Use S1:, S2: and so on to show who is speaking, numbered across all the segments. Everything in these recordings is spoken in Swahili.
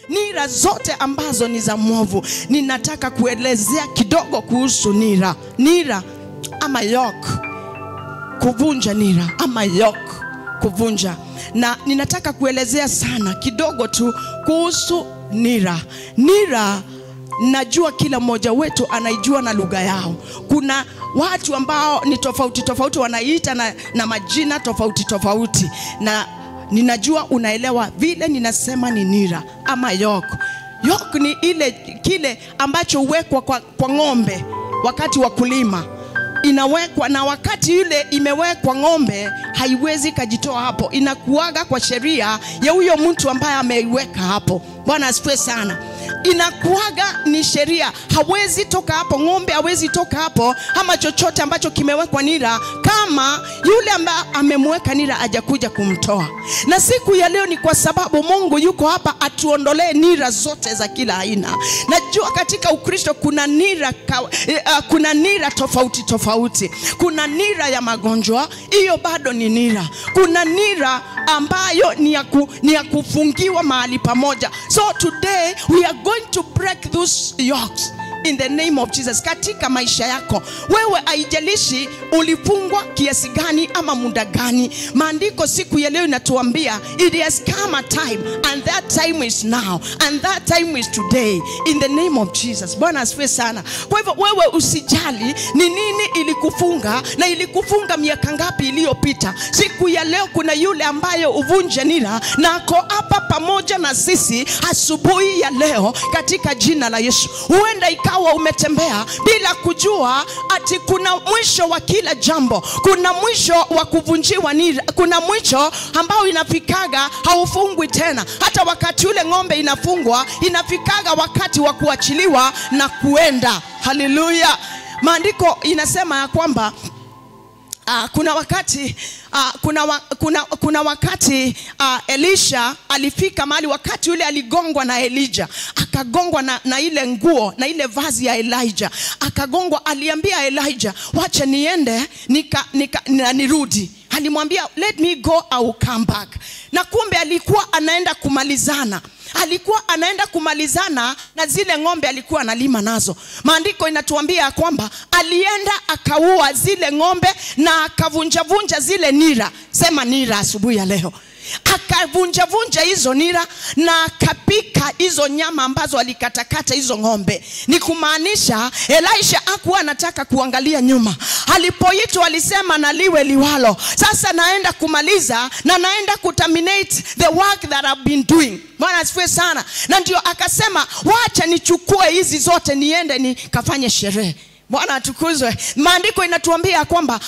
S1: Nira zote ambazo ni za mwovu. Ninataka kuelezea kidogo kuhusu nira. Nira ama yoke, kuvunja nira ama yoke, kuvunja. Na ninataka kuelezea sana kidogo tu kuhusu nira. Nira najua kila mmoja wetu anaijua na lugha yao. Kuna watu ambao ni tofauti tofauti wanaiita na majina tofauti tofauti. Na ninajua unaelewa vile ninasema ni nira ama yoke. Yoke ni ile kile ambacho huwekwa kwa ng'ombe wakati wa kulima. Inawekwa, na wakati ile imewekwa ng'ombe haiwezi kajitoa hapo. Inakuaga kwa sheria ya huyo mtu ambaye ameiweka hapo. Bwana asifiwe sana. Inakuaga ni sheria, hawezi toka hapo, ng'ombe hawezi toka hapo ama chochote ambacho kimewekwa nira kama yule ambaye amemweka nira hajakuja kumtoa. Na siku ya leo ni kwa sababu Mungu yuko hapa atuondolee nira zote za kila aina. Najua katika Ukristo kuna nira, kuna nira tofauti tofauti. Kuna nira ya magonjwa, hiyo bado ni nira. Kuna nira ambayo ni ya kufungiwa mahali pamoja. So today we are going to break those yokes in the name of Jesus. Katika maisha yako wewe, haijalishi ulifungwa kiasi gani ama muda gani, maandiko siku ya leo inatuambia it has come a time, and that time is now, and that time is today, in the name of Jesus. Bwana asifiwe sana. Kwa hivyo wewe usijali ni nini ilikufunga na ilikufunga miaka ngapi iliyopita. Siku ya leo kuna yule ambaye uvunje nira na ako hapa pamoja na sisi asubuhi ya leo katika jina la Yesu. Huenda ikawa umetembea bila kujua ati kuna mwisho wa kila jambo. Kuna mwisho wa kuvunjiwa nira, kuna mwisho ambao inafikaga haufungwi tena. Hata wakati ule ng'ombe inafungwa, inafikaga wakati wa kuachiliwa na kuenda. Haleluya. Maandiko inasema ya kwamba kuna wakati Elisha alifika mahali, wakati yule aligongwa na Elijah, akagongwa na ile nguo na ile vazi ya Elijah, akagongwa. Aliambia Elijah, wacha niende nika nirudi. Alimwambia, let me go, I will come back. Na kumbe alikuwa anaenda kumalizana. Alikuwa anaenda kumalizana na zile ng'ombe alikuwa analima nazo. Maandiko inatuambia kwamba alienda akaua zile ng'ombe na akavunja vunja zile nira. Sema nira asubuhi ya leo. Akavunja vunja hizo nira na akapika hizo nyama ambazo alikatakata hizo ng'ombe. Ni kumaanisha Elisha hakuwa anataka kuangalia nyuma. Alipoitwa alisema na liwe liwalo. Sasa naenda kumaliza na naenda kuterminate the work that I've been doing. Bwana asifiwe sana. Na ndio akasema wacha nichukue hizi zote niende nikafanye sherehe. Bwana atukuzwe. Maandiko inatuambia kwamba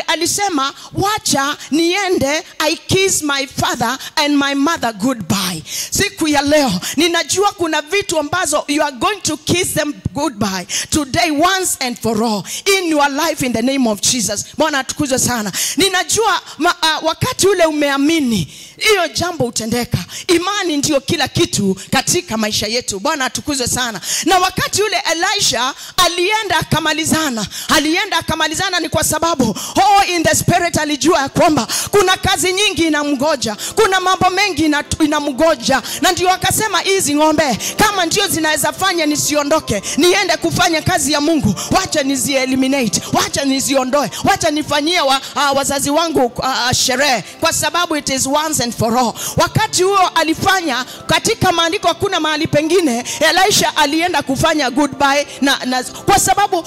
S1: alisema wacha niende, I kiss my father and my mother goodbye. Siku ya leo ninajua kuna vitu ambazo you are going to kiss them goodbye today once and for all in your life in the name of Jesus. Bwana atukuzwe sana. Ninajua wakati ule umeamini hiyo jambo utendeka. Imani ndiyo kila kitu katika maisha yetu. Bwana atukuzwe sana. Na wakati ule Elisha alienda akamalizana, alienda akamalizana ni kwa sababu in the spirit alijua kwamba kuna kazi nyingi inamgoja, kuna mambo mengi inamgoja. Na ndio akasema hizi ng'ombe kama ndio zinaweza fanya nisiondoke, niende kufanya kazi ya Mungu, wacha nizi eliminate, wacha niziondoe, wacha nifanyie wazazi wangu sherehe, kwa sababu it is once and for all. Wakati huo alifanya, katika maandiko hakuna mahali pengine Elisha alienda kufanya goodbye na kwa sababu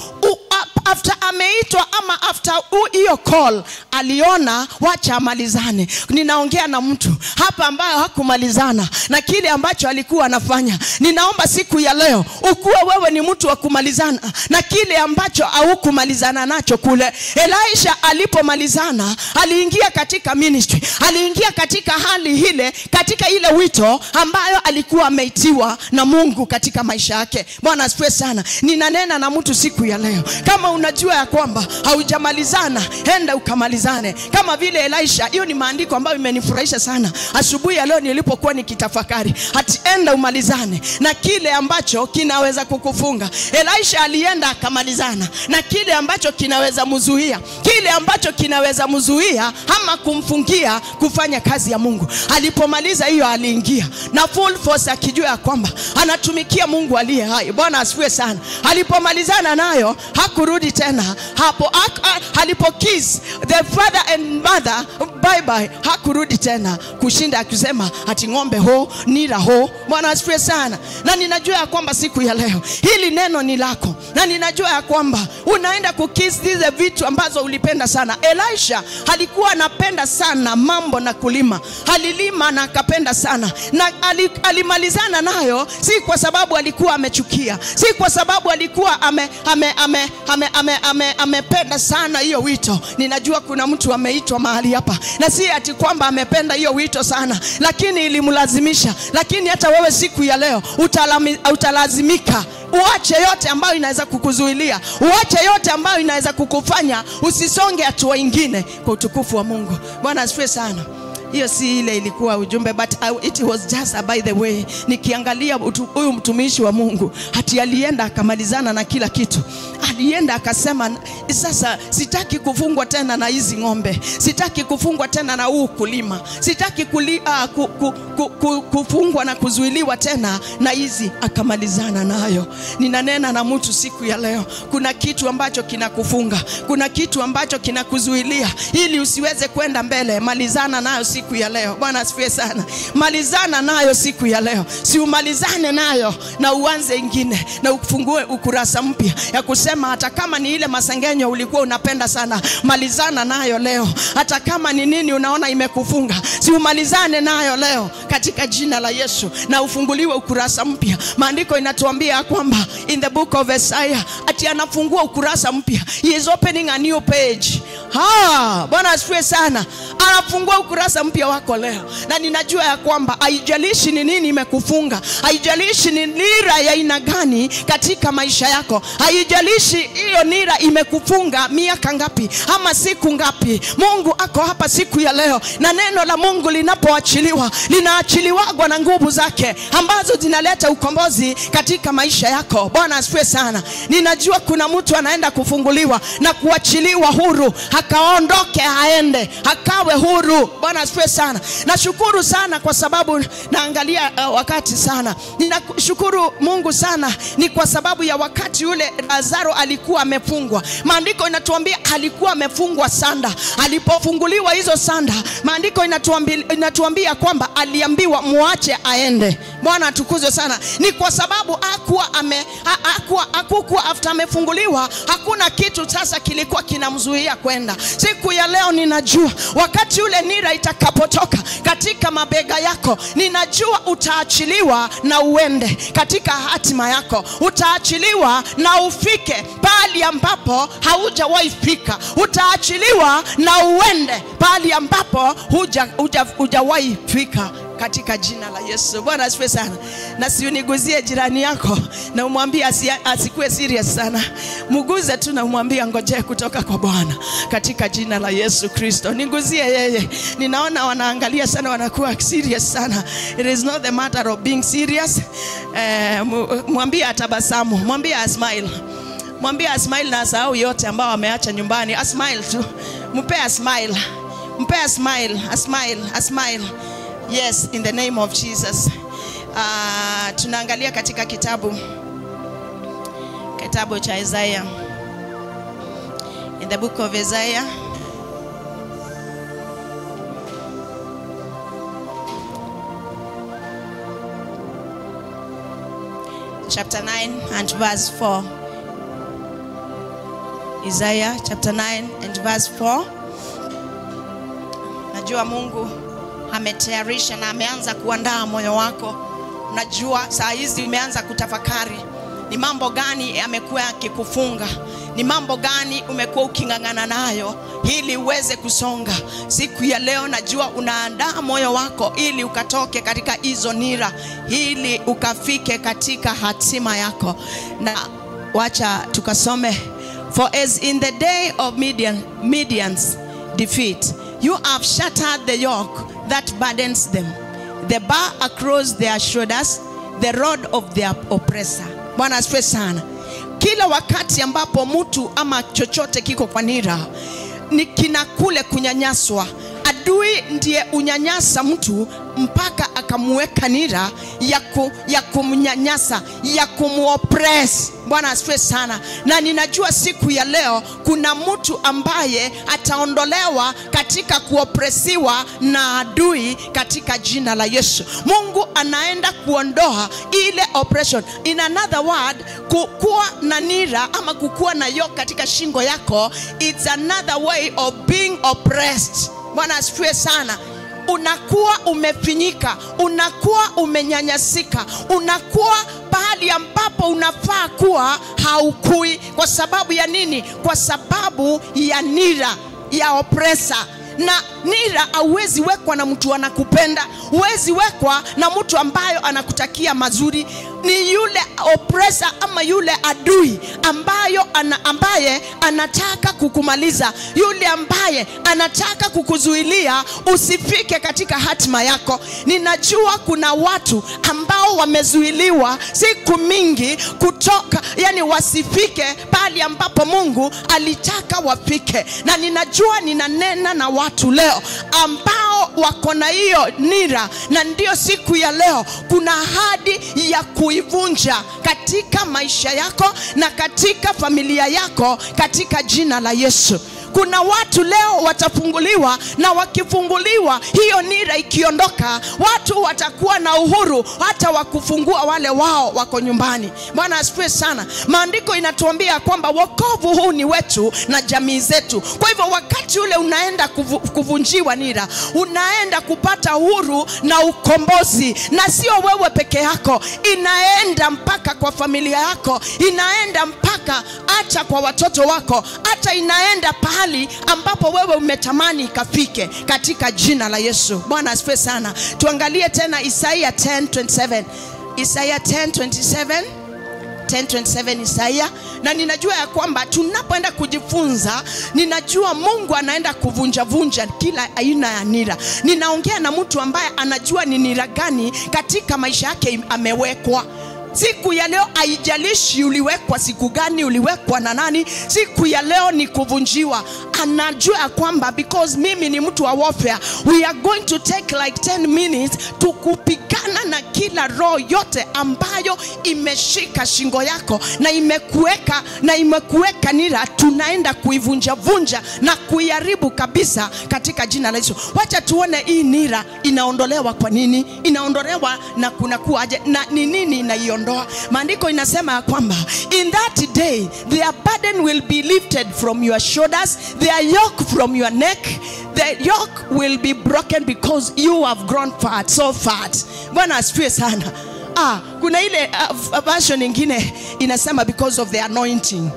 S1: after ameitwa ama after hiyo call aliona wacha amalizane. Ninaongea na mtu hapa ambaye hakumalizana na kile ambacho alikuwa anafanya. Ninaomba siku ya leo ukuwe wewe ni mtu wa kumalizana na kile ambacho haukumalizana nacho kule. Elisha alipomalizana aliingia katika ministry, aliingia katika hali ile, katika ile wito ambayo alikuwa ameitiwa na Mungu katika maisha yake. Bwana asifiwe sana. Ninanena na mtu siku ya leo, kama unajua ya kwamba haujamalizana, enda ukamalizane. Kama vile Elisha. Hiyo ni maandiko ambayo imenifurahisha sana asubuhi ya leo nilipokuwa nikitafakari. Ati enda umalizane na kile ambacho kinaweza kukufunga. Elisha alienda akamalizana na kile ambacho kinaweza mzuia, kile ambacho kinaweza mzuia ama kumfungia kufanya kazi ya Mungu. Alipomaliza hiyo aliingia na full force, akijua ya kwamba anatumikia Mungu aliye hai. Bwana asifiwe sana. Alipomalizana nayo hakurudi tena hapo. Alipokiss the father and mother bye bye, hakurudi tena kushinda akisema ati ng'ombe ho, nira ho. Bwana asifiwe sana. Na ninajua ya kwamba siku ya leo hili neno ni lako, na ninajua ya kwamba unaenda kukiss zile vitu ambazo ulipenda sana. Elisha alikuwa anapenda sana mambo na kulima. Alilima na akapenda sana, na alimalizana nayo, si kwa sababu alikuwa amechukia, si kwa sababu alikuwa amependa sana hiyo wito. Ninajua kuna mtu ameitwa mahali hapa, na si ati kwamba amependa hiyo wito sana, lakini ilimlazimisha. Lakini hata wewe siku ya leo utalazimika uache yote ambayo inaweza kukuzuilia, uache yote ambayo inaweza kukufanya usisonge hatua ingine kwa utukufu wa Mungu. Bwana asifiwe sana. Hiyo si ile ilikuwa ujumbe, but it was just a by the way. Nikiangalia huyu mtumishi wa Mungu, hati alienda akamalizana na kila kitu. Alienda akasema, sasa sitaki kufungwa tena na hizi ng'ombe, sitaki kufungwa tena na huu kulima, sitaki kufungwa na kuzuiliwa tena na hizi. Akamalizana nayo. Ninanena na mtu siku ya leo, kuna kitu ambacho kinakufunga, kuna kitu ambacho kinakuzuilia ili usiweze kwenda mbele. Malizana nayo siku ya leo. Bwana asifiwe sana. Malizana nayo siku ya leo. Si umalizane nayo na uanze ingine, na ufungue ukurasa mpya ya kusema hata kama ni ile masengenyo ulikuwa unapenda sana, malizana nayo leo. Hata kama ni nini unaona imekufunga, si umalizane nayo leo katika jina la Yesu, na ufunguliwe ukurasa mpya. Maandiko inatuambia kwamba in the book of Isaiah ati anafungua ukurasa mpya. He is opening a new page. Ha, Bwana asifiwe sana. Anafungua ukurasa mpya wako leo. Na ninajua ya kwamba haijalishi ni nini imekufunga, haijalishi ni nira ya aina gani katika maisha yako, haijalishi hiyo nira imekufunga miaka ngapi ama siku ngapi, Mungu ako hapa siku ya leo. Na neno la Mungu linapoachiliwa, linaachiliwa na nguvu zake ambazo zinaleta ukombozi katika maisha yako. Bwana asifiwe sana. Ninajua kuna mtu anaenda kufunguliwa na kuachiliwa huru, akaondoke aende, akawe huru. Bwana asifiwe sana. Nashukuru sana kwa sababu naangalia wakati sana. Ninashukuru Mungu sana ni kwa sababu ya wakati ule Lazaro alikuwa amefungwa. Maandiko inatuambia alikuwa amefungwa sanda. Alipofunguliwa hizo sanda, maandiko inatuambia kwamba aliambiwa muache aende. Bwana atukuzwe sana. Ni kwa sababu hakuwa after amefunguliwa, hakuna kitu sasa kilikuwa kinamzuia kwenda. Siku ya leo ninajua wakati ule nira itakapotoka katika mabega yako, ninajua utaachiliwa na uende katika hatima yako. Utaachiliwa na ufike pahali ambapo haujawahi fika. Utaachiliwa na uende pahali ambapo hujawahi fika katika jina la Yesu. Bwana asifiwe sana. Na siuniguzie jirani yako na umwambie asikuwe serious sana. Muguze tu na umwambie ngojee kutoka kwa Bwana katika jina la Yesu Kristo. Niguzie yeye. Ninaona wanaangalia sana, wanakuwa serious sana. It is not the matter of being serious. Mwambie atabasamu, mwambie smile. Mwambie smile na asahau yote ambao ameacha nyumbani. A smile tu. Mpe a smile. Mpe a smile, a smile, a smile. Yes, in the name of Jesus. Tunaangalia katika kitabu cha Isaiah. In the book of Isaiah, chapter 9 and verse 4. Isaiah chapter 9 and verse 4. Najua Mungu ametayarisha na ameanza kuandaa moyo wako. Najua saa hizi umeanza kutafakari ni mambo gani amekuwa akikufunga, ni mambo gani umekuwa ukingangana nayo ili uweze kusonga. Siku ya leo najua unaandaa moyo wako ili ukatoke katika hizo nira, ili ukafike katika hatima yako. Na wacha tukasome For as in the day of Midian's defeat, you have shattered the yoke that burdens them, the bar across their shoulders, the rod of their oppressor. Bwana asifiwe sana. Kila wakati ambapo mtu ama chochote kiko kwa nira, ni kinakule kunyanyaswa. Adui ndiye unyanyasa mtu mpaka akamuweka nira ya kumnyanyasa, ya kumuoppress. Bwana asifiwe sana. Na ninajua siku ya leo kuna mtu ambaye ataondolewa katika kuopresiwa na adui katika jina la Yesu. Mungu anaenda kuondoa ile oppression. In another word, kukua na nira ama kukua na yoke katika shingo yako, it's another way of being oppressed. Bwana asifiwe sana. Unakuwa umefinyika, unakuwa umenyanyasika, unakuwa pahali ambapo unafaa kuwa haukui. Kwa sababu ya nini? Kwa sababu ya nira ya oppressor. Na nira hauwezi wekwa na mtu anakupenda, huwezi wekwa na mtu ambayo anakutakia mazuri. Ni yule oppressor ama yule adui ambaye anataka kukumaliza, yule ambaye anataka kukuzuilia usifike katika hatima yako. Ninajua kuna watu ambao wamezuiliwa siku mingi kutoka, yani wasifike pale ambapo Mungu alitaka wafike. Na ninajua ninanena na watu leo ambao wako na hiyo nira, na ndio siku ya leo kuna ahadi ya kuivunja katika maisha yako na katika familia yako katika jina la Yesu. Kuna watu leo watafunguliwa, na wakifunguliwa hiyo nira ikiondoka, watu watakuwa na uhuru hata wakufungua wale wao wako nyumbani. Bwana asifiwe sana. Maandiko inatuambia kwamba wokovu huu ni wetu na jamii zetu. Kwa hivyo wakati ule unaenda kuvunjiwa nira, unaenda kupata uhuru na ukombozi, na sio wewe peke yako, inaenda mpaka kwa familia yako, inaenda mpaka hata kwa watoto wako, hata inaenda pahali ambapo wewe umetamani ikafike katika jina la Yesu. Bwana asifiwe sana. Tuangalie tena Isaiah 10:27. Isaiah 10:27. 10:27 Isaiah. Na ninajua ya kwamba tunapoenda kujifunza, ninajua Mungu anaenda kuvunja vunja kila aina ya nira. Ninaongea na mtu ambaye anajua ni nira gani katika maisha yake amewekwa. Siku ya leo haijalishi uliwekwa siku gani, uliwekwa na nani, siku ya leo ni kuvunjiwa. Anajua kwamba because mimi ni mtu wa warfare, we are going to take like 10 minutes to kupigana na kila roho yote ambayo imeshika shingo yako na imekuweka nira. Tunaenda kuivunja vunja na kuiharibu kabisa katika jina la Yesu. Wacha tuone hii nira inaondolewa kwa nini, inaondolewa na kuna kuaje, na ni nini inaiondoa. Maandiko inasema kwamba in that day their burden will be lifted from your shoulders, their yoke from your neck. The yoke will be broken because you have grown fat, so fat. Bwana asifiwe sana. Kuna ile version nyingine inasema because of the anointing.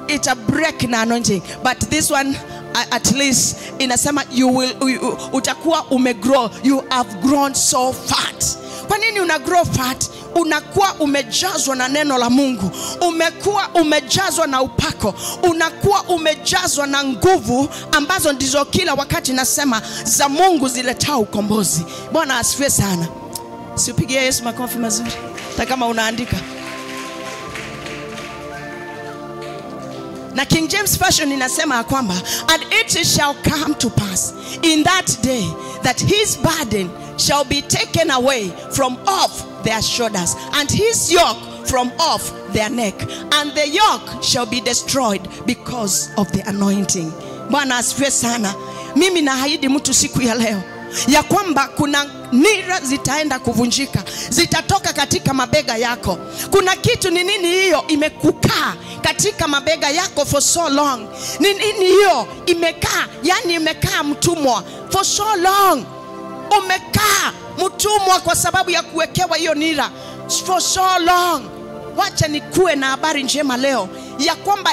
S1: It's a break na anointing. But this one at least inasema you will utakuwa umegrow, you have grown so fat. Kwa nini una grow fat? Unakuwa umejazwa na neno la Mungu, umekuwa umejazwa na upako, unakuwa umejazwa na nguvu ambazo ndizo kila wakati nasema za Mungu ziletao ukombozi. Bwana asifiwe sana. Sipigie Yesu makofi mazuri hata kama unaandika. Na King James Version inasema kwamba and it shall come to pass in that day that his burden shall be taken away from off their shoulders, and his yoke from off their neck, and the yoke shall be destroyed because of the anointing. Bwana asifiwe sana. Mimi naahidi mtu siku ya leo ya kwamba kuna nira zitaenda kuvunjika, zitatoka katika mabega yako. Kuna kitu ni nini hiyo imekukaa katika mabega yako for so long? Ni nini hiyo imekaa, yani imekaa mtumwa for so long? Umekaa mtumwa kwa sababu ya kuwekewa hiyo nira for so long. Wacha nikuwe na habari njema leo. ya kwamba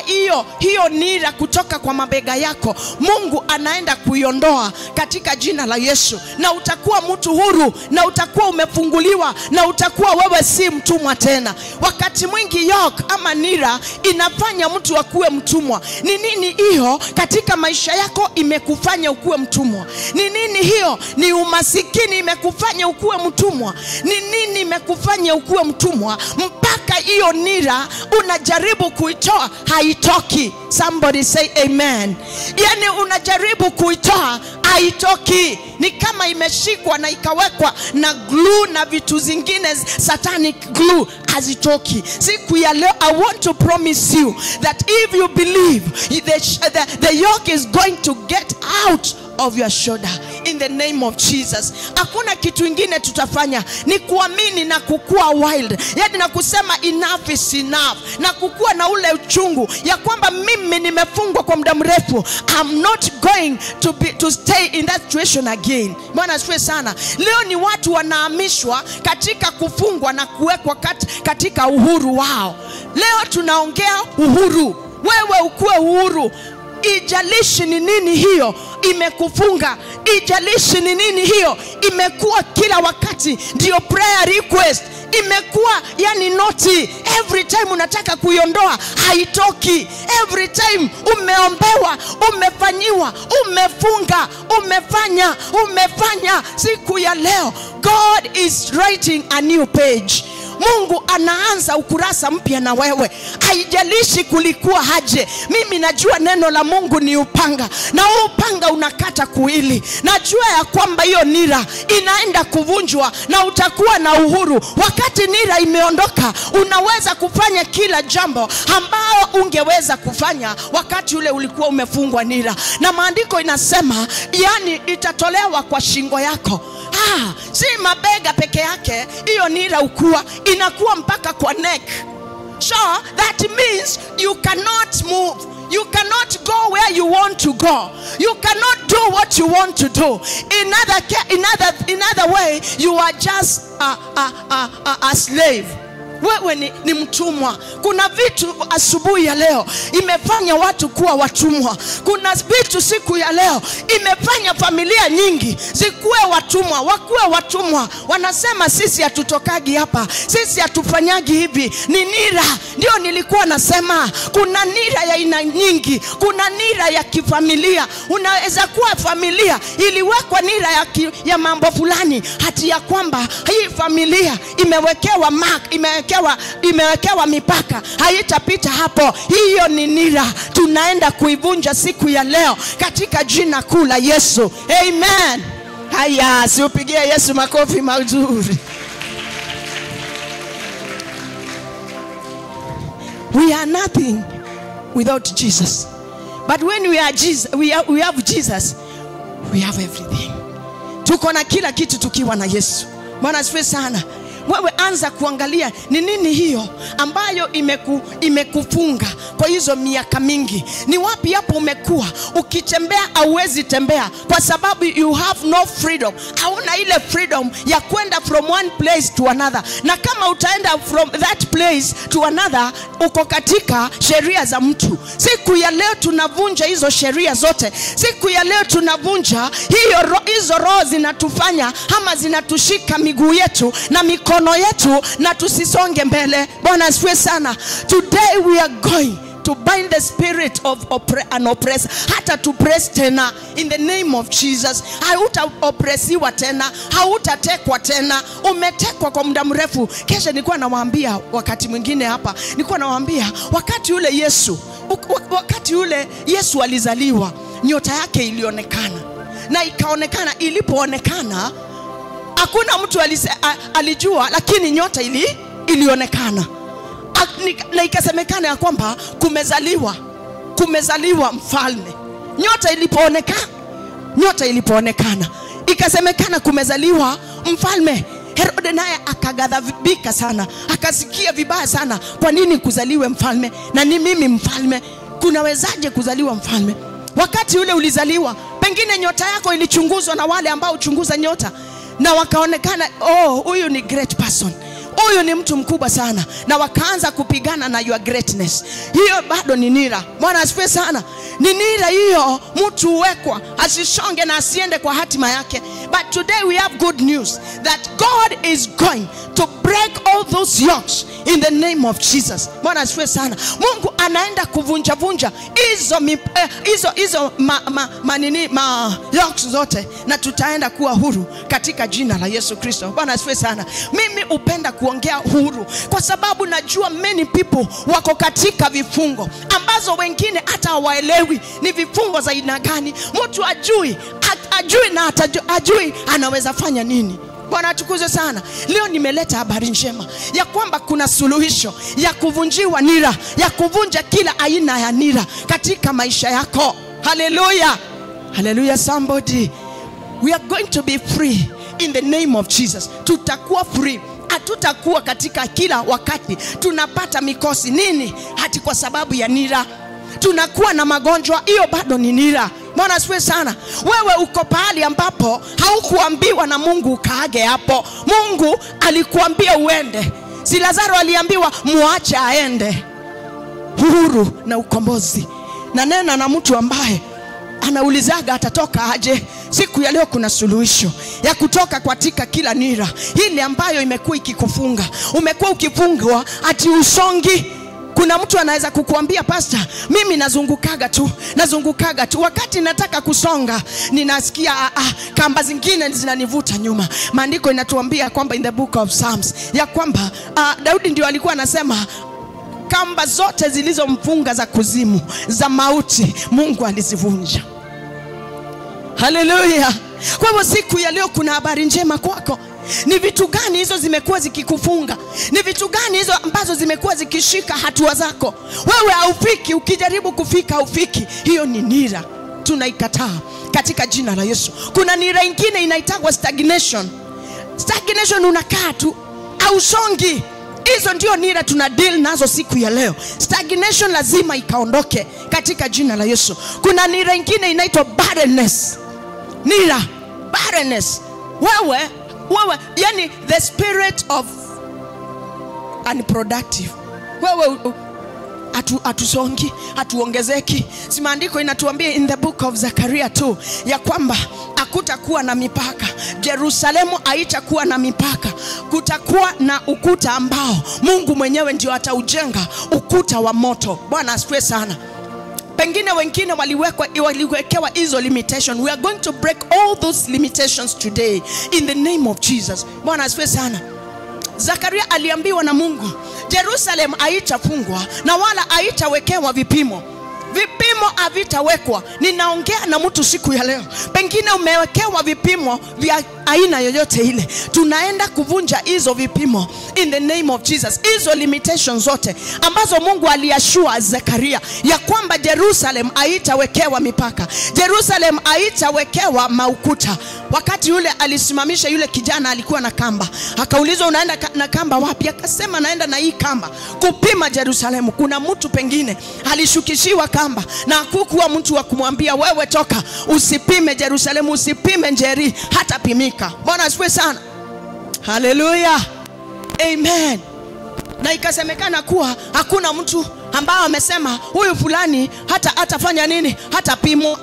S1: hiyo nira kutoka kwa mabega yako Mungu anaenda kuiondoa katika jina la Yesu, na utakuwa mtu huru, na utakuwa umefunguliwa, na utakuwa wewe si mtumwa tena. Wakati mwingi yoke ama nira inafanya mtu akuwe mtumwa. Ni nini hiyo katika maisha yako imekufanya ukuwe mtumwa? Ni nini hiyo? Ni umasikini imekufanya ukuwe mtumwa? Ni nini imekufanya ukuwe mtumwa mpaka hiyo nira unajaribu kuitoa haitoki? Somebody say amen. Yani unajaribu kuitoa haitoki, ni kama imeshikwa na ikawekwa na glue na vitu zingine, satanic glue, hazitoki. Siku ya leo I want to promise you that if you believe, the yoke is going to get out of your shoulder in the name of Jesus. Hakuna kitu ingine tutafanya, ni kuamini na kukua wild, yani na kusema enough is enough, na kukua na ule uchungu ya kwamba mimi nimefungwa kwa muda mrefu, I'm not going to stay in that situation again. Bwana asifiwe sana. Leo ni watu wanahamishwa katika kufungwa na kuwekwa katika uhuru wao. Leo tunaongea uhuru. Wewe ukue uhuru. Ijalishi ni nini hiyo imekufunga, ijalishi ni nini hiyo imekuwa kila wakati ndio prayer request, imekuwa yani noti, every time unataka kuiondoa haitoki. Every time umeombewa, umefanyiwa, umefunga, umefanya. Siku ya leo God is writing a new page. Mungu anaanza ukurasa mpya na wewe. Haijalishi kulikuwa haje. Mimi najua neno la Mungu ni upanga, na huu upanga unakata kuili. Najua ya kwamba hiyo nira inaenda kuvunjwa na utakuwa na uhuru. Wakati nira imeondoka, unaweza kufanya kila jambo ambao ungeweza kufanya wakati ule ulikuwa umefungwa nira. Na maandiko inasema, yani itatolewa kwa shingo yako. Si mabega peke yake, hiyo nira ukua, inakuwa mpaka kwa neck. So that means you cannot move. You cannot go where you want to go. You cannot do what you want to do. In other way, you are just a slave. Wewe ni mtumwa. Kuna vitu asubuhi ya leo imefanya watu kuwa watumwa. Kuna vitu siku ya leo imefanya familia nyingi zikuwe watumwa, wakuwe watumwa. Wanasema sisi hatutokagi hapa, sisi hatufanyagi hivi. Ni nira. Ndio nilikuwa nasema kuna nira ya aina nyingi. Kuna nira ya kifamilia. Unaweza kuwa familia iliwekwa nira ya mambo fulani, hati ya kwamba hii familia imewekewa mark, imewekewa mipaka, haitapita hapo. Hiyo ni nira, tunaenda kuivunja siku ya leo katika jina kuu la Yesu. Amen. Haya, siupigie Yesu makofi mazuri. We are nothing without Jesus. But when we are Jesus, we have Jesus, we have everything. Tuko na kila kitu tukiwa na Yesu. Bwana asifiwe sana. Wewe anza kuangalia ni nini hiyo ambayo imekufunga kwa hizo miaka mingi. Ni wapi hapo umekuwa ukitembea hauwezi tembea kwa sababu you have no freedom. Hauna ile freedom ya kwenda from one place to another. Na kama utaenda from that place to another, uko katika sheria za mtu. Siku ya leo tunavunja hizo sheria zote. Siku ya leo tunavunja hizo roho zinatufanya ama zinatushika miguu yetu na mikono yetu na tusisonge mbele. Bwana asifiwe sana. Today we are going to bind the spirit of an oppressor. Hata to press tena in the name of Jesus. Hautaopresiwa tena, hautatekwa tena. Umetekwa kwa muda mrefu. Kesho nilikuwa nawaambia wakati mwingine hapa, nilikuwa nawaambia wakati ule Yesu, wakati ule Yesu alizaliwa, nyota yake ilionekana. Na ikaonekana, ilipoonekana hakuna mtu alijua, lakini nyota ilionekana. Na ikasemekana ya kwamba kumezaliwa mfalme. Nyota ilipoonekana ikasemekana kumezaliwa mfalme. Herode naye akaghadhabika sana, akasikia vibaya sana. Kwa nini kuzaliwe mfalme? Na ni mimi mfalme, kunawezaje kuzaliwa mfalme? Wakati ule ulizaliwa, pengine nyota yako ilichunguzwa na wale ambao uchunguza nyota, na wakaonekana, oh, huyu ni great person, Huyu ni mtu mkubwa sana, na wakaanza kupigana na your greatness. Hiyo bado ni nira. Bwana asifiwe sana. Ni nira hiyo, mtu huwekwa asisonge na asiende kwa hatima yake. But today we have good news that God is going to break all those yokes in the name of Jesus. Bwana asifiwe sana. Mungu anaenda kuvunja vunja hizo ma yokes zote, na tutaenda kuwa huru katika jina la Yesu Kristo. Bwana asifiwe sana. Mimi upenda kuongea huru kwa sababu najua many people wako katika vifungo ambazo wengine hata hawaelewi ni vifungo za aina gani. Mtu ajui na ajui anaweza fanya nini. Bwana atukuzwe sana. Leo nimeleta habari njema ya kwamba kuna suluhisho ya kuvunjiwa nira, ya kuvunja kila aina ya nira katika maisha yako. Hallelujah. Hallelujah somebody. We are going to be free in the name of Jesus. Tutakuwa free. Hatutakuwa katika kila wakati tunapata mikosi nini hati kwa sababu ya nira. Tunakuwa na magonjwa, hiyo bado ni nira. Bwana asifiwe sana. Wewe uko pahali ambapo haukuambiwa na Mungu ukaage hapo. Mungu alikuambia uende. Si Lazaro aliambiwa muache aende. Huru na ukombozi. Na nena na mtu ambaye anaulizaga atatoka aje. Siku ya leo kuna suluhisho ya kutoka katika kila nira ile ambayo imekuwa ikikufunga. Umekuwa ukifungwa ati usongi. Kuna mtu anaweza kukuambia, pastor, mimi nazungukaga tu. Wakati nataka kusonga, ninasikia kamba zingine zinanivuta nyuma. Maandiko inatuambia kwamba in the book of Psalms ya kwamba Daudi ndio alikuwa anasema kamba zote zilizomfunga za kuzimu, za mauti, Mungu alizivunja. Hallelujah. Kwa hivyo siku ya leo kuna habari njema kwako. Ni vitu gani hizo zimekuwa zikikufunga? Ni vitu gani hizo ambazo zimekuwa zikishika hatua zako? Wewe haufiki, ukijaribu kufika haufiki. Hiyo ni nira, tunaikataa katika jina la Yesu. Kuna nira ingine inaitwa stagnation. Stagnation, unakaa tu, hausongi. Hizo ndio nira tuna deal nazo siku ya leo. Stagnation lazima ikaondoke katika jina la Yesu. Kuna nira ingine inaitwa barrenness. Nira, barrenness. Wewe, yani the spirit of unproductive. Wewe hatusongi, hatuongezeki. Si maandiko inatuambia in the book of Zechariah 2 ya kwamba hakutakuwa na mipaka. Jerusalemu haitakuwa na mipaka. Kutakuwa na ukuta ambao Mungu mwenyewe ndio ataujenga, ukuta wa moto. Bwana asifiwe sana. Pengine wengine waliwekewa hizo limitation. We are going to break all those limitations today in the name of Jesus. Bwana asifiwe sana. Zakaria aliambiwa na Mungu, Jerusalem haitafungwa na wala haitawekewa vipimo. Vipimo havitawekwa. Ninaongea na mtu siku ya leo. Pengine umewekewa vipimo vya aina yoyote ile. Tunaenda kuvunja hizo vipimo in the name of Jesus. Hizo limitations zote ambazo Mungu aliashua Zekaria ya kwamba Jerusalem haitawekewa mipaka, Jerusalem haitawekewa maukuta. Wakati yule alisimamisha yule kijana alikuwa na kamba, akaulizwa unaenda na kamba wapi? Akasema naenda na hii kamba kupima Jerusalem. Kuna mtu pengine alishukishiwa kamba na hakukuwa mtu wa kumwambia wewe toka, usipime Jerusalem, usipime Njeri, hata pimika. Bwana asifiwe sana. Hallelujah. Amen. Na ikasemekana kuwa hakuna mtu ambaye amesema huyu fulani hata atafanya nini, hata pimwa.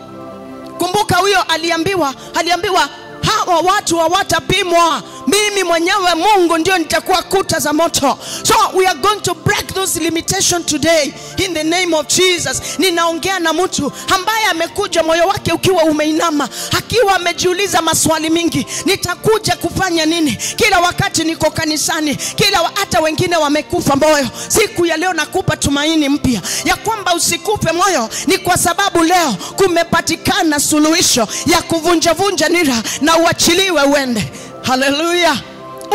S1: Kumbuka huyo aliambiwa hawa watu hawatapimwa. Mimi mwenyewe Mungu ndio nitakuwa kuta za moto. So we are going to break those limitations today in the name of Jesus. Ninaongea na mtu ambaye amekuja moyo wake ukiwa umeinama, akiwa amejiuliza maswali mingi. Nitakuja kufanya nini? Kila wakati niko kanisani, kila hata wengine wamekufa moyo. Siku ya leo nakupa tumaini mpya ya kwamba usikufe moyo, ni kwa sababu leo kumepatikana suluhisho ya kuvunja vunja nira na uachiliwe uende. Hallelujah.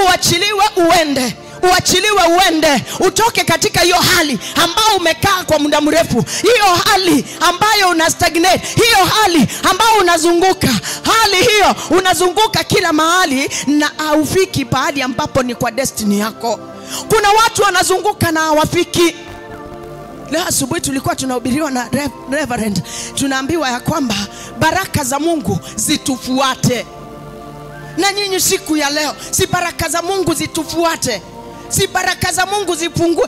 S1: Uachiliwe uende. Uachiliwe uende. Utoke katika hiyo hali ambayo umekaa kwa muda mrefu, hiyo hali ambayo una stagnate, hiyo hali ambayo unazunguka, hali hiyo unazunguka kila mahali na haufiki pahali ambapo ni kwa destiny yako. Kuna watu wanazunguka na hawafiki. Leo asubuhi tulikuwa tunahubiriwa na reverend, tunaambiwa ya kwamba baraka za Mungu zitufuate. Na nyinyi siku ya leo, si baraka za Mungu zitufuate? Si baraka za Mungu zifungue,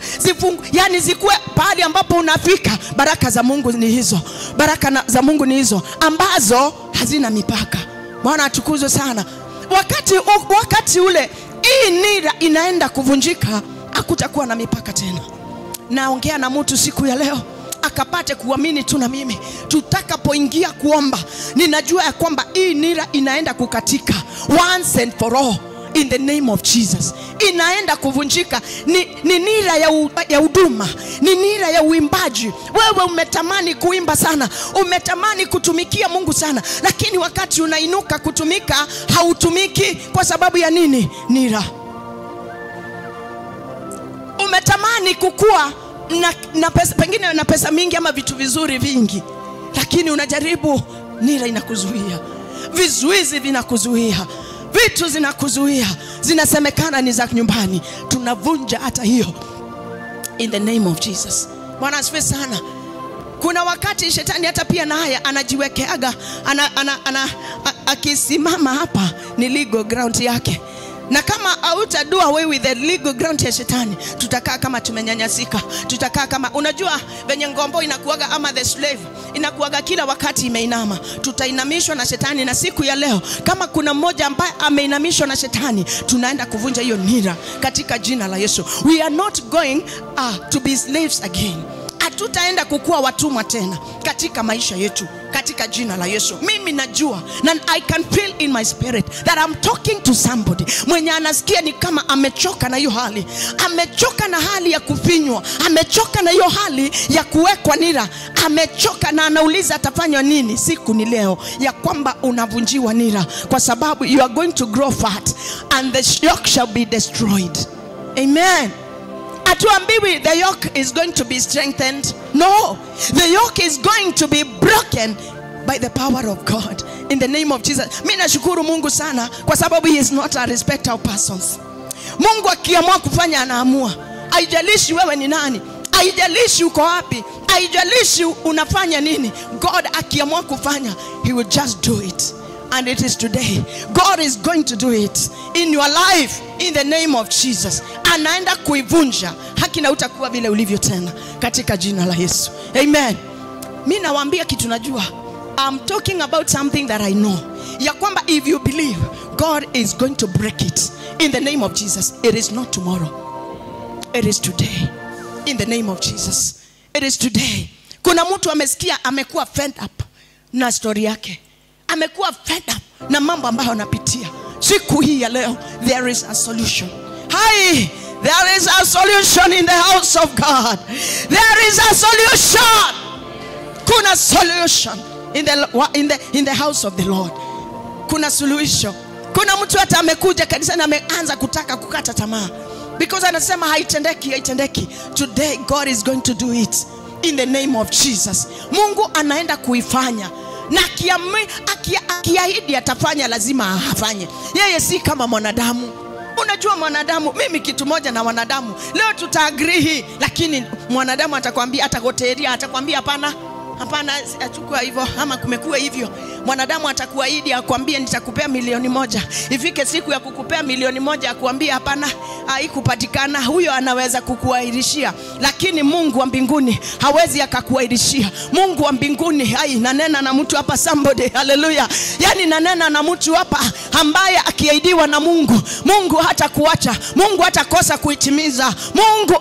S1: yani zikuwe pahali ambapo unafika. Baraka za Mungu ni hizo. Baraka za Mungu ni hizo ambazo hazina mipaka. Bwana atukuzwe sana. Wakati ule hii nira inaenda kuvunjika, hakutakuwa na mipaka tena. Naongea na mtu siku ya leo akapate kuamini tu na mimi. Tutakapoingia kuomba, ninajua ya kwamba hii nira inaenda kukatika once and for all in the name of Jesus. Inaenda kuvunjika. Ni nira ya huduma, ni nira ya uimbaji. Wewe umetamani kuimba sana, umetamani kutumikia Mungu sana, lakini wakati unainuka kutumika hautumiki. Kwa sababu ya nini? Nira. Umetamani kukua na pesa, pengine na pesa mingi ama vitu vizuri vingi, lakini unajaribu, nira inakuzuia, vizuizi vinakuzuia, vitu zinakuzuia, zinasemekana ni za nyumbani. Tunavunja hata hiyo in the name of Jesus. Bwana asifiwe sana. Kuna wakati shetani hata pia naye anajiwekeaga, akisimama hapa ni legal ground yake. Na kama hauta do away with the legal ground ya shetani, tutakaa kama tumenyanyasika. Tutakaa kama, unajua venye ngombo inakuaga ama the slave inakuaga kila wakati imeinama. Tutainamishwa na shetani. Na siku ya leo kama kuna mmoja ambaye ameinamishwa na shetani, tunaenda kuvunja hiyo nira katika jina la Yesu. We are not going to be slaves again. Hatutaenda kukua watumwa tena katika maisha yetu katika jina la Yesu. Mimi najua na I can feel in my spirit that I'm talking to somebody mwenye anasikia ni kama amechoka na hiyo hali, amechoka na hali ya kufinywa, amechoka na hiyo hali ya kuwekwa nira, amechoka na anauliza atafanywa nini. Siku ni leo ya kwamba unavunjiwa nira, kwa sababu you are going to grow fat and the yoke shall be destroyed. Amen. Hatuambiwi the yoke is going to be strengthened. No, the yoke is going to be broken by the power of God in the name of Jesus. Mimi nashukuru Mungu sana kwa sababu he is not a respecter of persons. Mungu akiamua kufanya anaamua. Haijalishi wewe ni nani, haijalishi uko wapi, haijalishi unafanya nini. God akiamua kufanya, he will just do it. And it is today. God is going to do it in your life in the name of Jesus. Anaenda kuivunja haki na utakuwa vile ulivyo tena katika jina la Yesu. Amen. Mimi nawaambia kitu najua. I'm talking about something that I know. Ya kwamba if you believe, God is going to break it in the name of Jesus. It is not tomorrow. It is today. In the name of Jesus. It is today. Kuna mtu amesikia amekuwa fed up na story yake. Amekuwa fed up na mambo ambayo anapitia. Siku hii ya leo, there is a solution. Hi, there is a solution in the house of God. There is a solution. Kuna solution in the house of the Lord. Kuna solution. Kuna mtu hata amekuja kanisa na ameanza kutaka kukata tamaa, because anasema haitendeki, haitendeki. Today God is going to do it in the name of Jesus. Mungu anaenda kuifanya. Na akiahidi atafanya, lazima afanye. Yeye si kama mwanadamu. Unajua mwanadamu, mimi kitu moja na wanadamu, leo tutaagree hii, lakini mwanadamu atakwambia, atagoteria, atakwambia hapana, hapana, achukua hivyo ama kumekuwa hivyo. Mwanadamu atakuahidi akwambie nitakupea 1,000,000. Ifike siku ya kukupea 1,000,000 akwambie hapana, haikupatikana. Huyo anaweza kukuahirishia, lakini Mungu wa mbinguni hawezi akakuahirishia. Mungu wa mbinguni, hai, nanena na mtu hapa somebody, hallelujah. Yani nanena na mtu hapa ambaye akiahidiwa na Mungu, Mungu hatakuacha, Mungu hatakosa kuitimiza. Mungu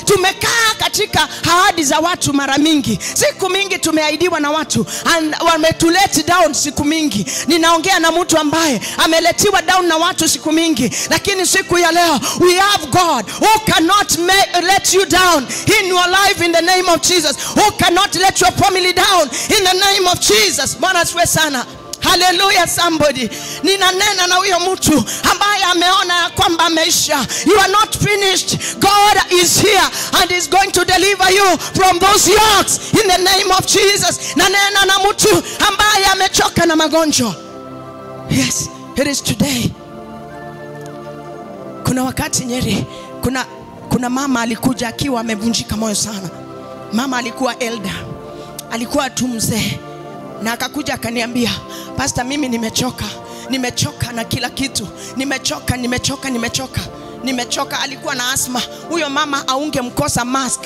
S1: tumekaa katika ahadi za watu mara mingi. Siku mingi tumeahidiwa na watu and wametuleti down siku mingi. Ninaongea na mtu ambaye ameletiwa down na watu siku mingi, lakini siku ya leo we have God who cannot let you down in your life in the name of Jesus, who cannot let your family down in the name of Jesus. Bwana asifiwe sana. Hallelujah somebody. Ninanena na huyo mtu ambaye ameona kwamba ameisha. You are not finished. God is here and is going to deliver you from those yokes in the name of Jesus. Nanena na mtu ambaye amechoka na magonjwa. Yes, it is today. Kuna wakati Nyeri, kuna mama alikuja akiwa amevunjika moyo sana. Mama alikuwa elder. Alikuwa tu mzee. Na akakuja akaniambia, Pastor, mimi nimechoka. Nimechoka na kila kitu. Nimechoka, nimechoka, nimechoka. Nimechoka. Alikuwa na asthma. Huyo mama aungemkosa mask.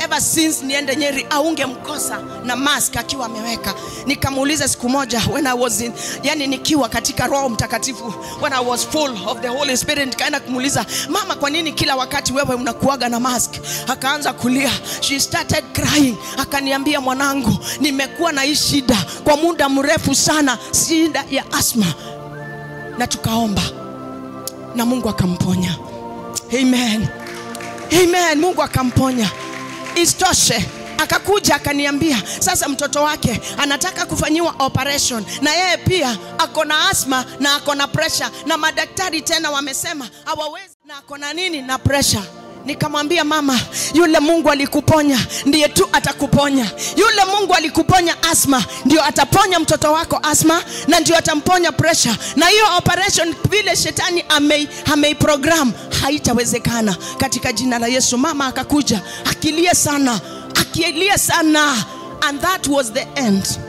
S1: Ever since niende Nyeri aungemkosa na mask akiwa ameweka. Nikamuuliza siku moja when I was in, yani nikiwa katika Roho Mtakatifu, when I was full of the Holy Spirit, nikaenda kumuuliza, mama, kwa nini kila wakati wewe unakuaga na mask? Akaanza kulia. She started crying. Akaniambia, mwanangu, nimekuwa na hii shida kwa muda mrefu sana, shida ya asthma. Na tukaomba na Mungu akamponya. Amen. Amen. Mungu akamponya. Isitoshe, akakuja akaniambia sasa mtoto wake anataka kufanyiwa operation, na yeye pia ako na asthma na ako na pressure, na madaktari tena wamesema hawawezi, na ako na nini na pressure. Nikamwambia, mama, yule Mungu alikuponya ndiye tu atakuponya. Yule Mungu alikuponya asthma ndio ataponya mtoto wako asthma, na ndio atamponya pressure. Na hiyo operation vile shetani ameiprogram haitawezekana katika jina la Yesu. Mama akakuja akilia sana, akilia sana, and that was the end.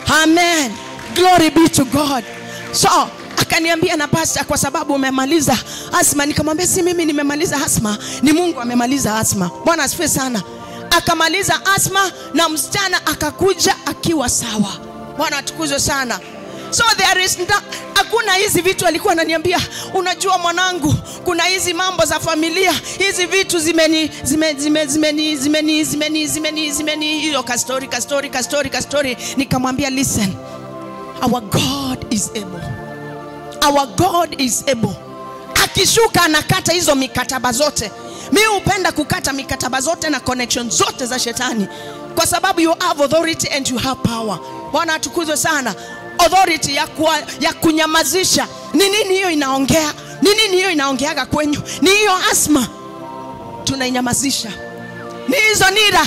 S1: Amen. Glory be to God. So akaniambia, na pastor, kwa sababu umemaliza asthma. Nikamwambia, si mimi nimemaliza asthma, ni Mungu amemaliza asthma. Bwana asifiwe sana. Akamaliza asthma na msichana akakuja akiwa sawa. Bwana atukuzwe sana. So there is hakuna hizi vitu alikuwa ananiambia, unajua mwanangu, kuna hizi mambo za familia, hizi vitu zimeni zime zime zimeni zimeni zimeni zimeni zimeni hiyo ka story ka story ka story ka story. Nikamwambia, listen, our God is able. Our God is able. Akishuka anakata hizo mikataba zote. Mi hupenda kukata mikataba zote na connection zote za shetani, kwa sababu you have authority and you have power. Bwana atukuzwe sana. Authority ya kunyamazisha. Ni nini hiyo inaongea? Ni nini hiyo inaongeaga kwenyu? Ni hiyo asthma tunainyamazisha. Ni hizo nira.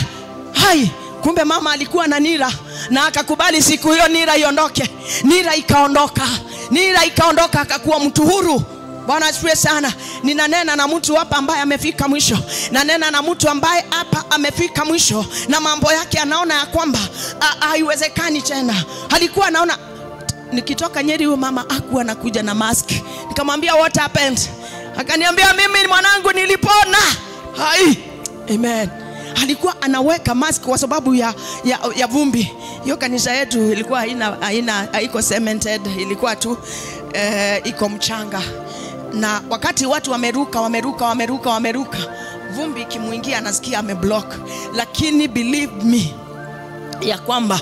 S1: Hai, kumbe mama alikuwa na nira na akakubali siku hiyo nira iondoke. Nira ikaondoka. Nira ikaondoka, akakuwa mtu huru. Bwana asifiwe sana. Ninanena na mtu hapa ambaye amefika mwisho. Nanena na mtu ambaye hapa amefika mwisho na mambo yake anaona ya kwamba haiwezekani tena. Alikuwa anaona nikitoka Nyeri huyo mama hakuwa anakuja na mask. Nikamwambia, what happened? Akaniambia, mimi mwanangu nilipona. Hai. Amen. Alikuwa anaweka mask kwa sababu ya vumbi. Hiyo kanisa yetu ilikuwa haina haiko cemented, ilikuwa tu iko mchanga. Na wakati watu wameruka wameruka wameruka wameruka, vumbi ikimuingia anasikia ameblock. Lakini believe me ya kwamba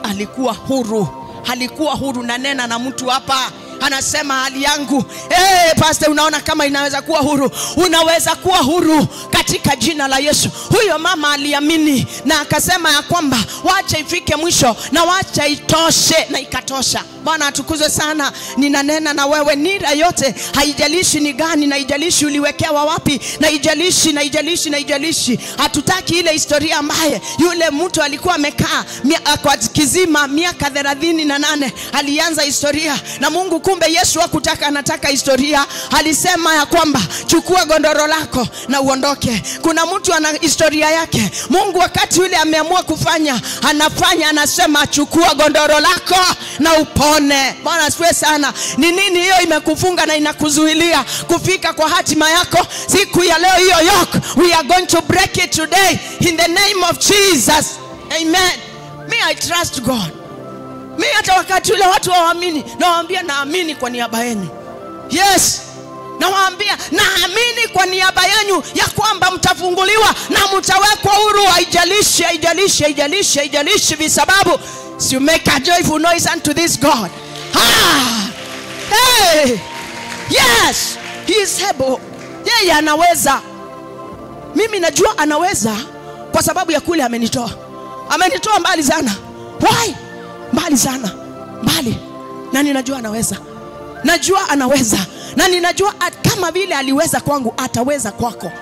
S1: alikuwa huru. Alikuwa huru. Nanena na mtu hapa anasema hali yangu, hey, pastor, unaona kama inaweza kuwa huru? Unaweza kuwa huru katika jina la Yesu. Huyo mama aliamini na akasema ya kwamba wacha ifike mwisho na wacha itoshe, na ikatosha. Bwana atukuzwe sana. Ninanena na wewe, nira yote haijalishi ni gani, na haijalishi uliwekewa wapi, na haijalishi na haijalishi na haijalishi. Hatutaki ile historia ambaye yule mtu alikuwa amekaa kwa kizima miaka 38 alianza historia na Mungu. Kumbe Yesu hakutaka, anataka historia. Alisema ya kwamba chukua gondoro lako na uondoke. Kuna mtu ana historia yake. Mungu wakati yule ameamua kufanya, anafanya, anasema chukua gondoro lako na upone. Bwana asifiwe sana. Ni nini hiyo imekufunga na inakuzuilia kufika kwa hatima yako? Siku ya leo hiyo yoke, we are going to break it today in the name of Jesus. Amen. Me, I trust God. Mi hata wakati ule watu hawaamini, nawaambia naamini kwa niaba yenu. Yes. Nawaambia naamini kwa niaba yenu ya kwamba mtafunguliwa na mtawekwa huru. Haijalishi, haijalishi, haijalishi, haijalishi visababu. So you make a joyful noise unto this God. Ah! Hey! Yes! He is able. Yeye anaweza. Mimi najua anaweza kwa sababu ya kule amenitoa. Amenitoa mbali sana. Why? Mbali sana. Mbali. Na ninajua anaweza. Najua anaweza. Na ninajua kama vile aliweza kwangu, ataweza kwako.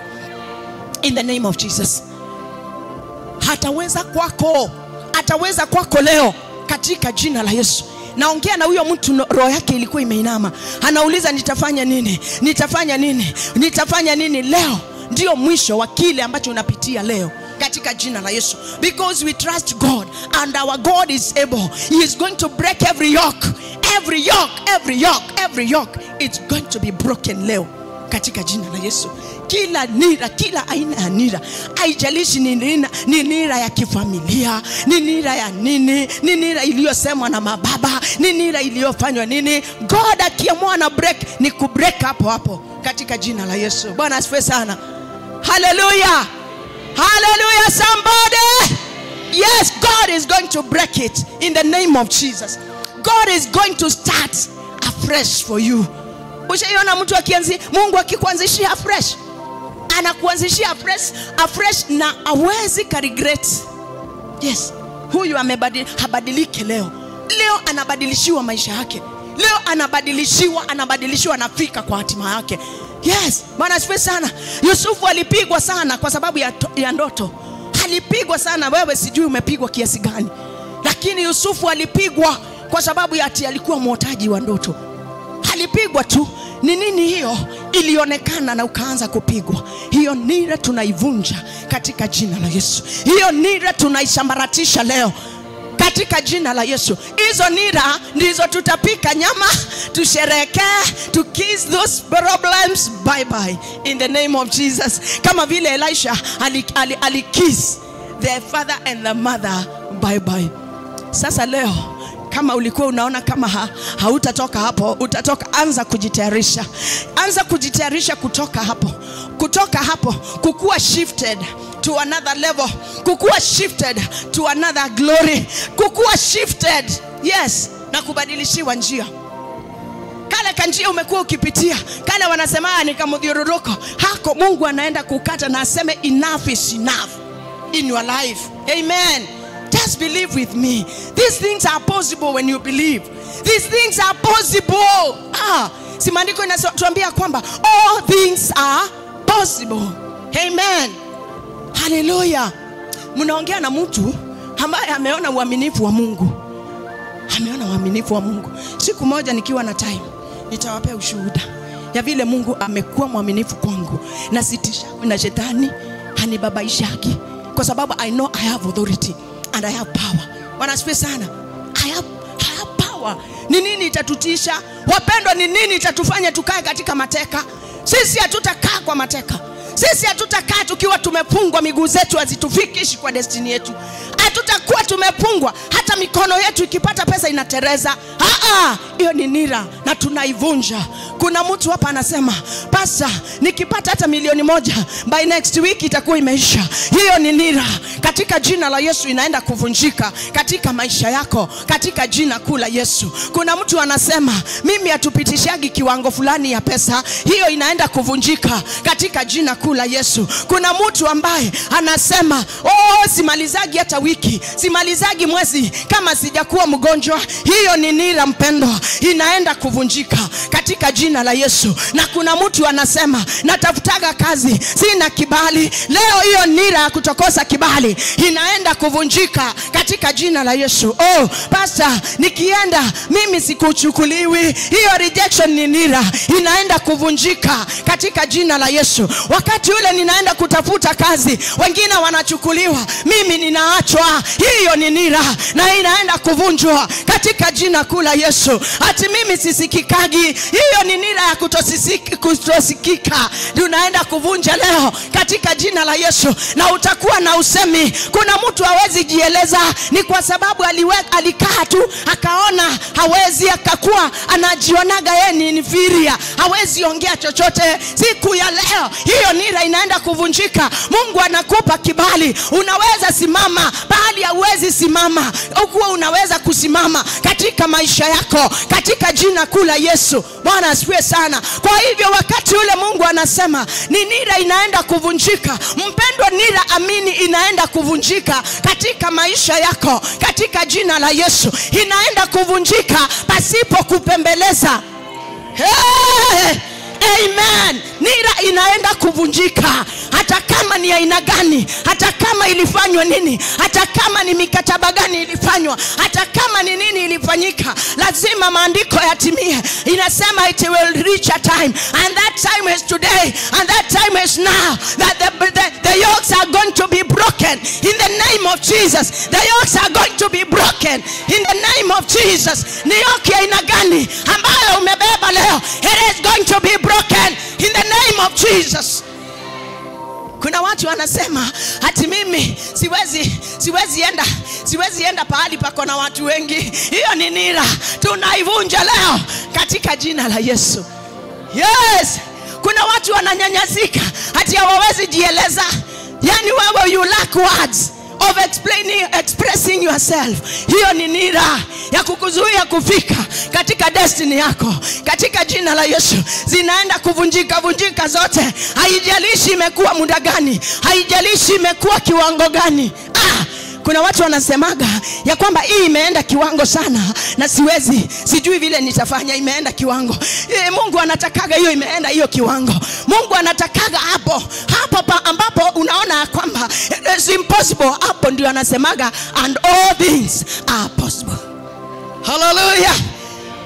S1: In the name of Jesus. Hataweza kwako. Ataweza kwako leo katika jina la Yesu. Naongea na huyo mtu, roho yake ilikuwa imeinama. Anauliza nitafanya nini? Nitafanya nini? Nitafanya nini leo? Ndio mwisho wa kile ambacho unapitia leo katika jina la Yesu. Because we trust God and our God is able. He is going to break every yoke. Every yoke, every yoke, every yoke. It's going to be broken leo katika jina la Yesu. Kila nira, kila aina ya nira, haijalishi ni nira ya kifamilia, ni nira ya nini, ni nira iliyosemwa na mababa, ni nira iliyofanywa nini, God akiamua na break, ni kubreak hapo hapo katika jina la Yesu. Bwana asifiwe sana. Hallelujah. Hallelujah, somebody. Yes, God is going to break it in the name of Jesus. God is going to start afresh for you. Ushaiona mtu akianzi, Mungu akikuanzishia afresh, anakuanzishia afresh na hawezi ka regret. Yes, huyu habadiliki leo. Leo anabadilishiwa maisha yake. Leo anabadilishiwa, anafika kwa hatima yake. Yes, Bwana asifiwe sana. Yusufu alipigwa sana kwa sababu ya ndoto. Alipigwa sana. Wewe sijui umepigwa kiasi gani, lakini Yusufu alipigwa kwa sababu ya ati alikuwa mwotaji wa ndoto. Alipigwa tu. Ni nini hiyo ilionekana na ukaanza kupigwa? Hiyo nira tunaivunja katika jina la Yesu. Hiyo nira tunaisambaratisha leo katika jina la Yesu. Hizo nira ndizo tutapika nyama, tusherehekee, to kiss those problems bye bye in the name of Jesus. Kama vile Elisha alikiss the father and the mother bye bye. Sasa leo kama ulikuwa unaona kama hautatoka hapo, utatoka. Anza kujitayarisha. Anza kujitayarisha kutoka hapo. Kutoka hapo, kukua shifted to another level, kukua shifted to another glory, kukua shifted, yes, na kubadilishiwa njia. Kale kanjia umekuwa ukipitia, kale wanasema ni kamudhiororoko, hako Mungu anaenda kukata na aseme enough is enough in your life. Amen. Just believe with me. These things are possible when you believe. These things are possible. Si maandiko inatuambia kwamba all things are possible. Amen. Hallelujah. Mnaongea na mtu ambaye ameona uaminifu wa Mungu. Ameona uaminifu wa Mungu. Siku moja nikiwa na time, nitawapea ushuhuda ya vile Mungu amekuwa mwaminifu kwangu. Na sitishwi na shetani, hanibabaishaki, kwa sababu I know I have authority and I have power. Bwana asifiwe sana. I have power. Ni nini itatutisha? Wapendwa, ni nini itatufanya tukae katika mateka? Sisi hatutakaa kwa mateka. Sisi hatutakaa tukiwa tumefungwa, miguu zetu hazitufikishi kwa destiny yetu. Hatutakuwa tumefungwa, hata mikono yetu ikipata pesa inatereza. Hiyo ni nira na tunaivunja. Kuna mtu hapa anasema, "Pastor, nikipata hata 1,000,000 by next week itakuwa imeisha." Hiyo ni nira. Katika jina la Yesu inaenda kuvunjika katika maisha yako, katika jina kuu la Yesu. Kuna mtu anasema, "Mimi hatupitishagi kiwango fulani ya pesa." Hiyo inaenda kuvunjika katika jina kuu la Yesu. Kuna mtu ambaye anasema, "Oh, simalizagi hata wiki, simalizagi mwezi kama sijakuwa mgonjwa." Hiyo ni nira mpendwa, inaenda kuvunjika katika jina la Yesu. Na kuna mtu anasema, "Natafutaga kazi, sina kibali." Leo hiyo nira ya kutokosa kibali inaenda kuvunjika katika jina la Yesu. Oh, pastor, nikienda mimi sikuchukuliwi. Hiyo rejection ni nira, inaenda kuvunjika katika jina la Yesu. Wakati ule ninaenda kutafuta kazi, wengine wanachukuliwa, mimi ninaachwa. Hiyo ni nira na inaenda kuvunjwa katika jina kuu la Yesu. Ati mimi sisikikagi, hiyo ni nira ya kutosikika, tunaenda kuvunja leo katika jina la Yesu. Na utakuwa na usemi. Kuna mtu hawezi jieleza, ni kwa sababu alikaa tu akaona hawezi, akakuwa anajionaga yeye ni inferior, hawezi ongea chochote. Siku ya leo hiyo nira inaenda kuvunjika. Mungu anakupa kibali, unaweza simama pahali hauwezi simama, ukuwa unaweza kusimama katika maisha yako katika jina kuu la Yesu. Bwana asifiwe sana. Kwa hivyo wakati ule Mungu anasema ni nira inaenda kuvunjika, mpendwa, nira amini inaenda kuvunjika katika maisha yako katika jina la Yesu. Inaenda kuvunjika pasipo kupembeleza. Hey! Amen. Nira inaenda kuvunjika, hata kama ni aina gani, hata kama ilifanywa nini, hata kama ni mikataba gani ilifanywa, hata kama ni nini ilifanyika, lazima maandiko yatimie. Inasema it will reach a time, and that time is today, and that time is now, that the yokes are going to be broken in the name of Jesus. The yokes are going to be broken in the name of Jesus. Ni yoke aina gani ambayo umebeba leo leo, it is going to be broken in the name of Jesus. Kuna watu wanasema ati mimi siwezi enda pahali pako na watu wengi. Hiyo ni nira, tunaivunja leo katika jina la Yesu. Yes, kuna watu wananyanyasika ati hawawezi jieleza. Yani wewe you lack words of expressing yourself. Hiyo ni nira ya kukuzuia kufika katika destiny yako. Katika jina la Yesu zinaenda kuvunjika vunjika zote. Haijalishi imekuwa muda gani, haijalishi imekuwa kiwango gani. Kuna watu wanasemaga ya kwamba hii imeenda kiwango sana na siwezi, sijui vile nitafanya, imeenda kiwango. Mungu anatakaga hiyo imeenda hiyo kiwango. Mungu anatakaga hapo hapo ambapo unaona kwamba it's impossible, hapo ndio anasemaga and all things are possible. Hallelujah.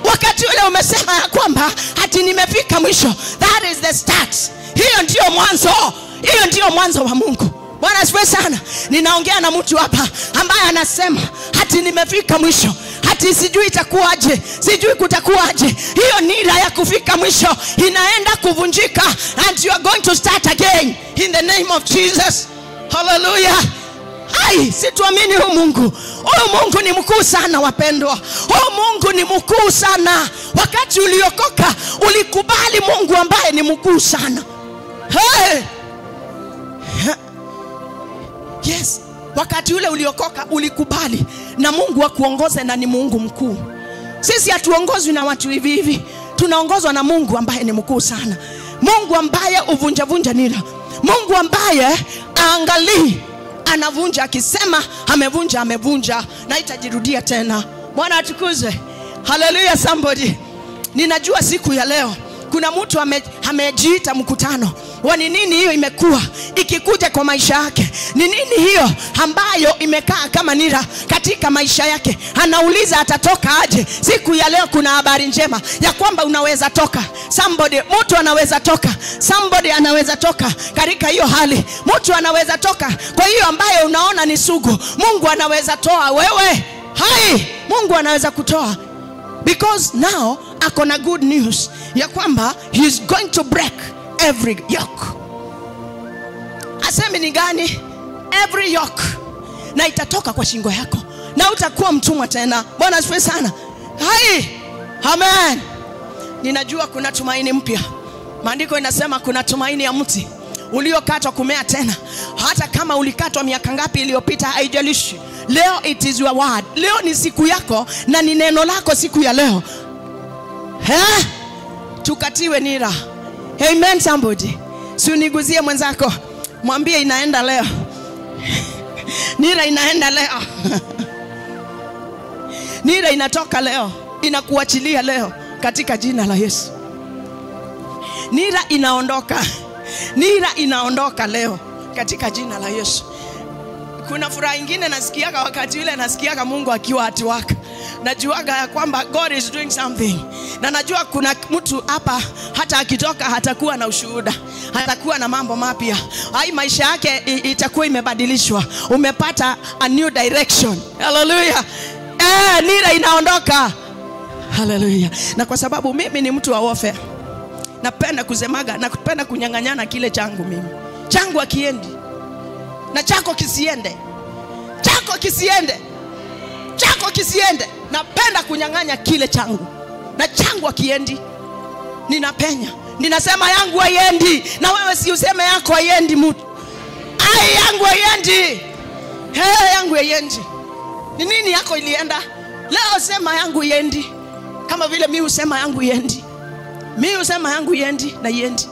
S1: Wakati ule umesema ya kwamba hati nimefika mwisho, that is the start. Hiyo ndio mwanzo. Hiyo ndio mwanzo wa Mungu. Bwana asifiwe sana. Ninaongea na mtu hapa ambaye anasema hati nimefika mwisho, hati sijui itakuwaje, sijui kutakuwaje. Hiyo nira ya kufika mwisho inaenda kuvunjika, and you are going to start again in the name of Jesus. Hallelujah. Ai, situamini huyu Mungu. Huyu Mungu ni mkuu sana wapendwa. Huyu Mungu ni mkuu sana. Wakati uliokoka ulikubali Mungu ambaye ni mkuu sana. Hey! Yes, wakati ule uliokoka ulikubali na Mungu akuongoze, na ni Mungu mkuu. Sisi hatuongozwi na watu hivi hivi. Tunaongozwa na Mungu ambaye ni mkuu sana. Mungu ambaye uvunja vunja nira. Mungu ambaye angalii anavunja, akisema amevunja amevunja na itajirudia tena. Bwana atukuzwe. Hallelujah somebody. Ninajua siku ya leo kuna mtu amejiita mkutano. Ni nini hiyo imekuwa ikikuja kwa maisha yake? Ni nini hiyo ambayo imekaa kama nira katika maisha yake? Anauliza atatoka aje? Siku ya leo kuna habari njema ya kwamba unaweza toka. Somebody, mtu anaweza toka. Somebody anaweza toka katika hiyo hali. Mtu anaweza toka kwa hiyo ambayo unaona ni sugu. Mungu anaweza toa wewe. Hai, Mungu anaweza kutoa. Because now akona good news ya kwamba he is going to break every yoke. Asemi ni gani? Every yoke. Na itatoka kwa shingo yako na utakuwa mtumwa tena. Bwana asifiwe sana. Hai, amen. Ninajua kuna tumaini mpya. Maandiko inasema kuna tumaini ya mti uliokatwa kumea tena. Hata kama ulikatwa miaka ngapi iliyopita, haijalishi. Leo it is your word. Leo ni siku yako na ni neno lako siku ya leo. He? Tukatiwe nira. Amen somebody. Si uniguzie mwenzako, mwambie inaenda leo. Nira inaenda leo. Nira inatoka leo, inakuachilia leo katika jina la Yesu. Nira inaondoka. Nira inaondoka leo katika jina la Yesu. Kuna furaha ingine nasikiaga wakati ule nasikiaga Mungu akiwa at work. Najuaga ya kwamba God is doing something. Na najua kuna mtu hapa hata akitoka hatakuwa na ushuhuda, hatakuwa na mambo mapya. Hai, maisha yake itakuwa imebadilishwa. Umepata a new direction. Hallelujah. Nira inaondoka. Hallelujah. Na kwa sababu mimi ni mtu wa warfare, napenda kusemaga na kupenda kunyang'anyana kile changu mimi. Changu hakiendi. Na chako kisiende. Chako kisiende. Chako kisiende. Napenda kunyang'anya kile changu. Na changu hakiendi. Ninapenya. Ninasema yangu haiendi. Na wewe si useme yako haiendi mtu. Ai, yangu haiendi. Hey, yangu haiendi. Ni nini yako ilienda? Leo sema yangu haiendi. Kama vile mimi husema yangu haiendi. Mimi husema yangu haiendi na haiendi.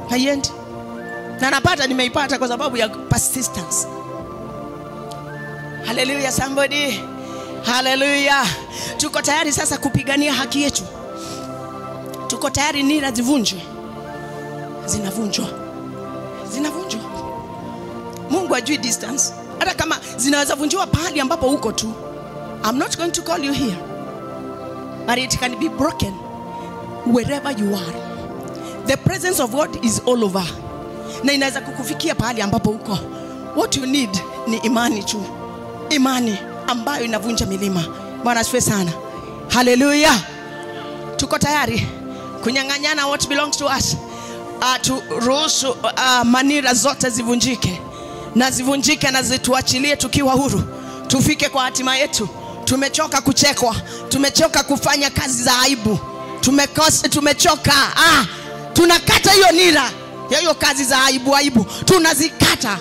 S1: Haiendi. Na napata, nimeipata kwa sababu ya persistence. Hallelujah somebody. Hallelujah. Tuko tayari sasa kupigania haki yetu. Tuko tayari nira zivunjwe. Zinavunjwa. Zinavunjwa. Mungu hajui distance. Hata kama zinaweza vunjiwa pahali ambapo uko tu. I'm not going to call you here. But it can be broken wherever you are. The presence of God is all over. Na inaweza kukufikia pahali ambapo uko. What you need ni imani tu. Imani ambayo inavunja milima. Bwana asifiwe sana. Hallelujah. Tuko tayari kunyang'anyana what belongs to us. Turuhusu manira zote zivunjike, na zivunjike na zituachilie tukiwa huru, tufike kwa hatima yetu. Tumechoka kuchekwa, tumechoka kufanya kazi za aibu, tumechoka. Tunakata hiyo nira ya hiyo kazi za aibu aibu, tunazikata.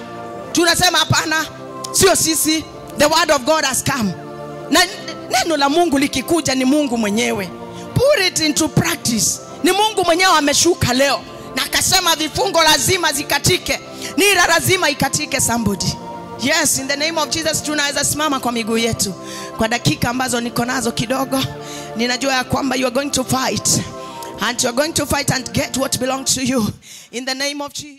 S1: Tunasema hapana, sio sisi. The word of God has come. Na neno la Mungu likikuja ni Mungu mwenyewe. Put it into practice. Ni Mungu mwenyewe ameshuka leo na akasema vifungo lazima zikatike, nira lazima ikatike. Somebody. Yes, in the name of Jesus, tunaweza simama kwa miguu yetu kwa dakika ambazo niko nazo kidogo. Ninajua ya kwamba you are going to fight, and you are going to fight and get what belongs to you, in the name of Jesus.